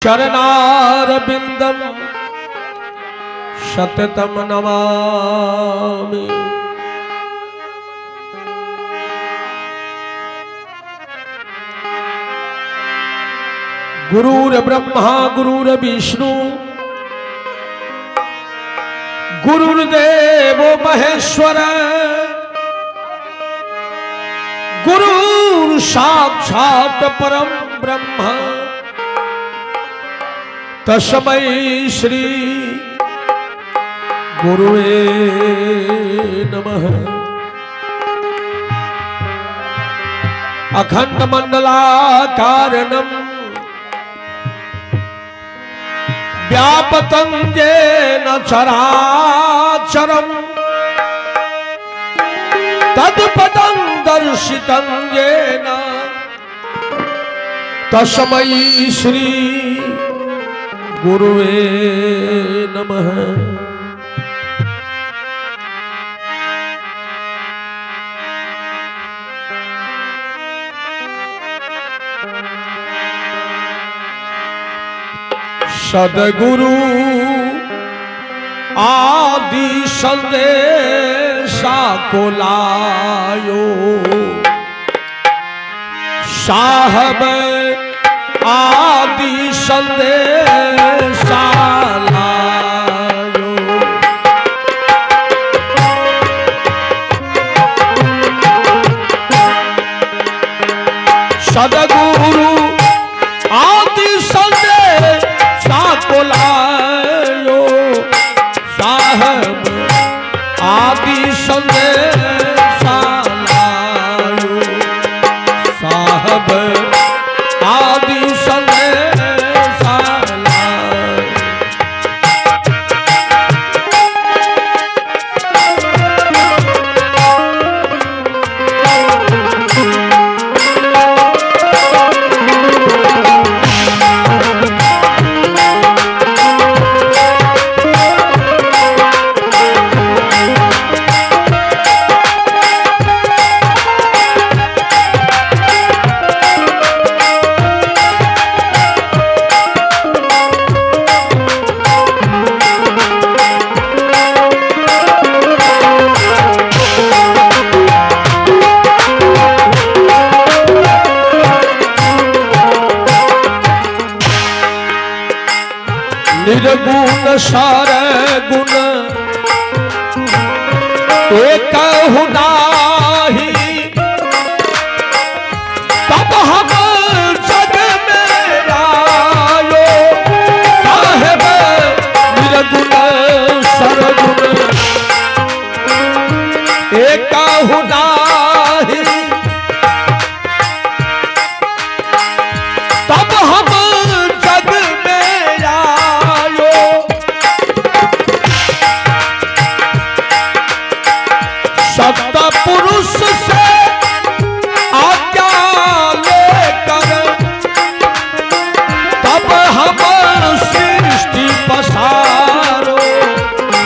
चरणारविंदम सततम नमामि। गुरुर् ब्रह्मा गुरुर्विष्णु गुरुर्देवो महेश्वर गुरुर् साक्षात् परम ब्रह्म तस्मै श्री गुरुवे नमः। अखंड मंडलाकारणं व्यापतं येन चराचरं तत्पदं दर्शितं येन तस्मै श्री गुरुवे नमः। सदगुरु आदि संदेशा को लायो, साहब आदि संदेशा लायो। सदगुरु आदि संदेशा को लायो, साहब आदि संदेशा लायो, साहब आदि संदेशा लायो। निर्गुण सारे गुण एक नाही, तब हम जग में आयो। साहेब निर्गुण सरगुण एक नाही, तब हम जग में आयो। सतपुरुष से आज्ञा लेकर तब हम सृष्टि पसारो।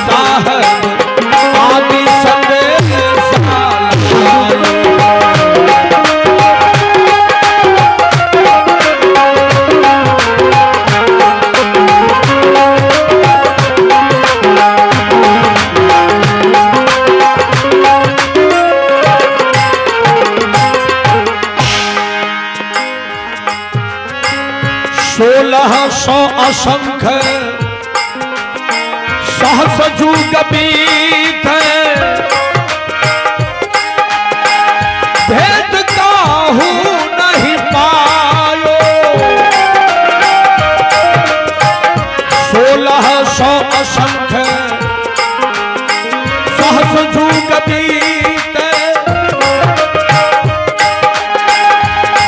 साहब आदि संदेशा लायो। सोलह सौ असंख्य सहस जुग बीत, भेद काहू नहीं पायो। 1600 असंख्य सहस जुग बीत,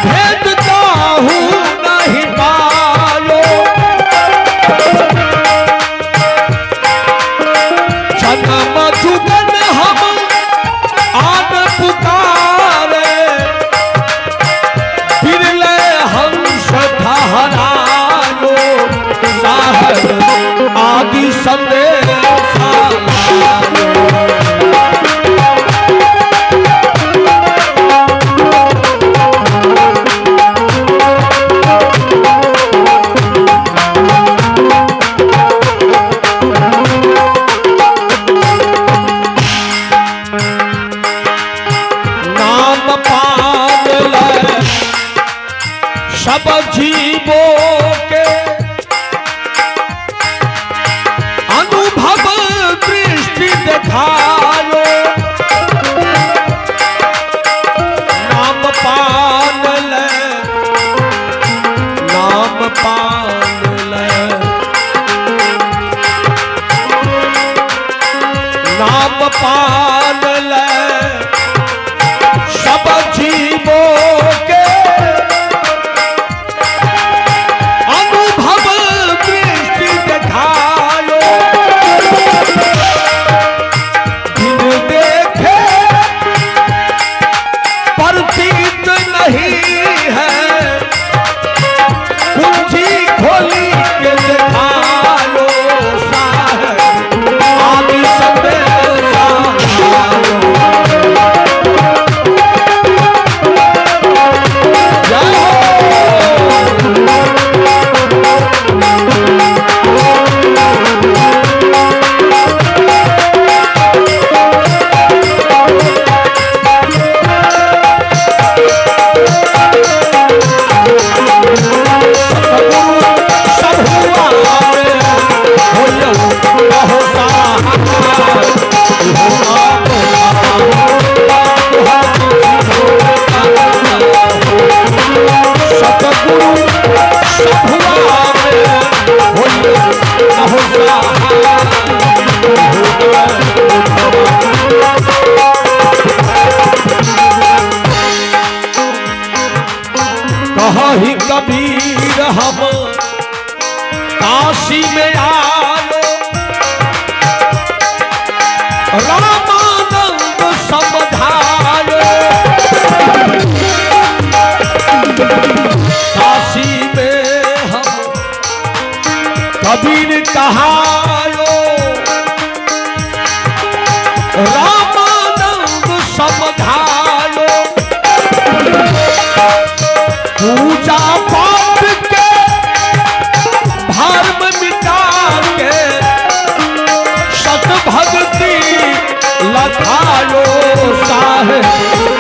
भेद काहू नहीं पायो। जन्म जुगन हम काशी में आयो, रामानंद समझायो। काशी में हम कबीर कहायो, रामानंद समझायो। पूजा पाठ के भर्म मिटा के सत भक्ति लखायो साहेब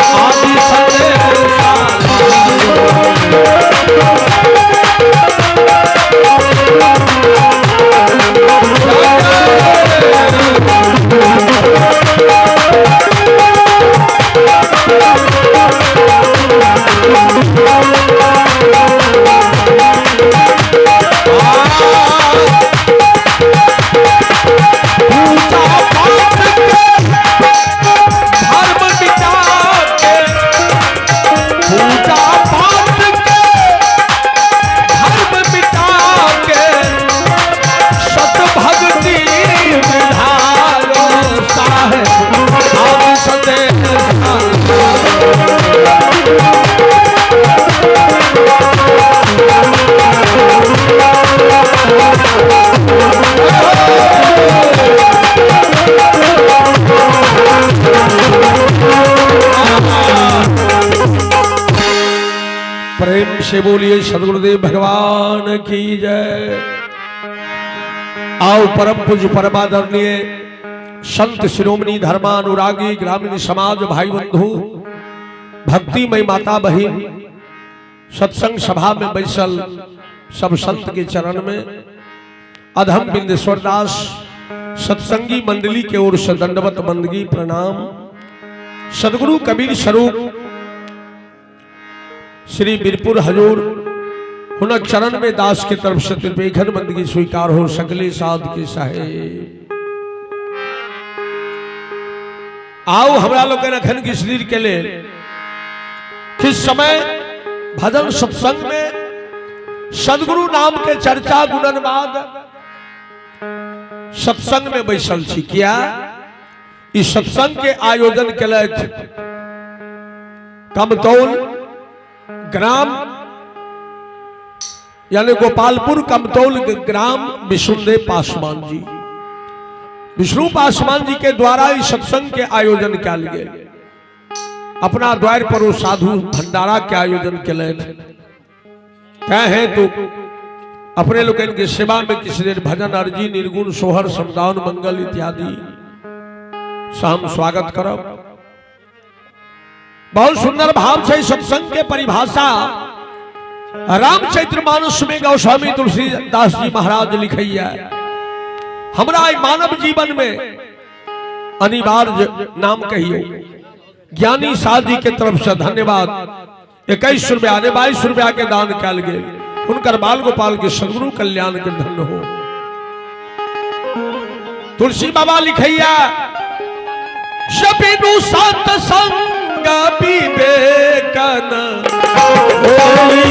आदि सदेव। पूजा पाठ के धर्म मिटा के, पूजा पाठ के धर्म मिटा के सत भक्ति विधायो साहेब आदि सदेव। प्रेम से बोलिए सदगुरुदेव भगवान की जय। आओ परम पूज्य परमादरणीय संत शिरोमणि धर्मानुरागी ग्रामीण समाज भाई बंधु भक्तिमय माता बहिन सत्संग सभा में बैसल सब संत के चरण में अधम बिंदेश्वर दास सत्संगी मंडली के ओर से दंडवत बंदगी प्रणाम। सदगुरु कबीर स्वरूप श्री बीरपुर हजूर हुनक चरण में दास के तरफ से त्रिपेखन बंदगी स्वीकार हो सकले साध के साहेब। आओ हमरा लोग अखन के शरीर के लिए किस समय भजन सत्संग में सदगुरु नाम के चर्चा गुणनवाद सत्संग में बैसल छी। किया इस सत्संग के आयोजन केलथि कमतौल ग्राम यानी गोपालपुर कमतौल ग्राम विष्णुदेव पासवान जी, विष्णु पासवान जी के द्वारा इस सत्संग के आयोजन कयल गेल। अपना द्वार पर वो साधु भंडारा के आयोजन केलथि। कहे तो अपने लोग के सेवा में किसी दिन भजन अर्जी निर्गुण सोहर समदाउन मंगल इत्यादि से हम स्वागत करब। बहुत सुंदर भाव से सत्संग के परिभाषा रामचरित्र मानस में गोस्वामी तुलसीदास जी महाराज लिखैया। हमरा मानव जीवन में अनिवार्य नाम कहियो ज्ञानी साध जी के तरफ से धन्यवाद। 21 रुपया 22 रुपया के दान कयल गेल। उनकर बाल गोपाल के सदगुरु कल्याण के धन्य हो। तुलसी बाबा लिखैया सबिनु सत्संग विवेकन होई,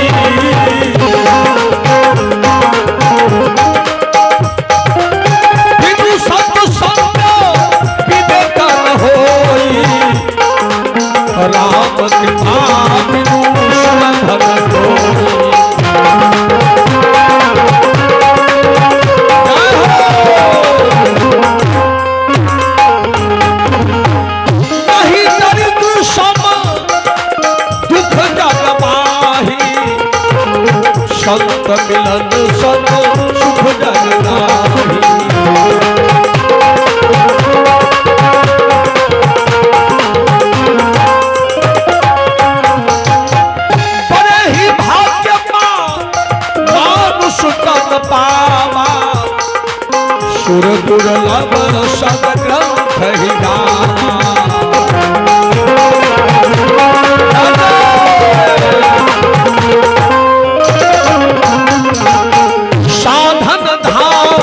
बिनु सत्संग विवेकन होई, राम कृपा बिनु सुलभन कोई। संत मिलन सत सुख जग नाहि। बड़े ही भाग्य मानुष तन पावा, सुर दुर्लभ सद ग्रंथ ही गावा। साधन धाम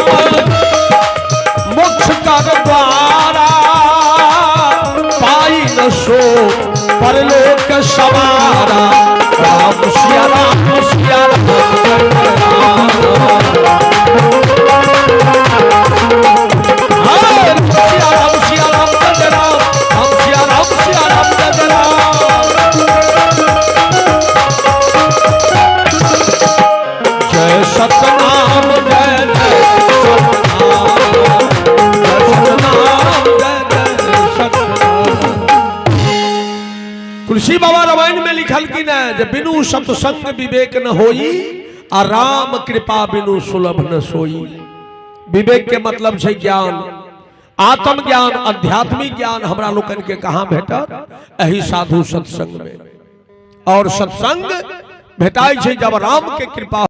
मोक्ष कर द्वारा, पाई न सो परलोक सवारा। राम सिया राम सिया राम। तुलसी बाबा रामायण में लिखल कि ने जे बिनु सत्संग विवेक न होई आ राम कृपा बिनु सुलभ न सोई। विवेक के मतलब छै ज्ञान, आत्मज्ञान, आध्यात्मिक ज्ञान हमरा लोकन के कहाँ भेटत? एही साधु सत्संग में। और सत्संग भेटाई छै जब राम के कृपा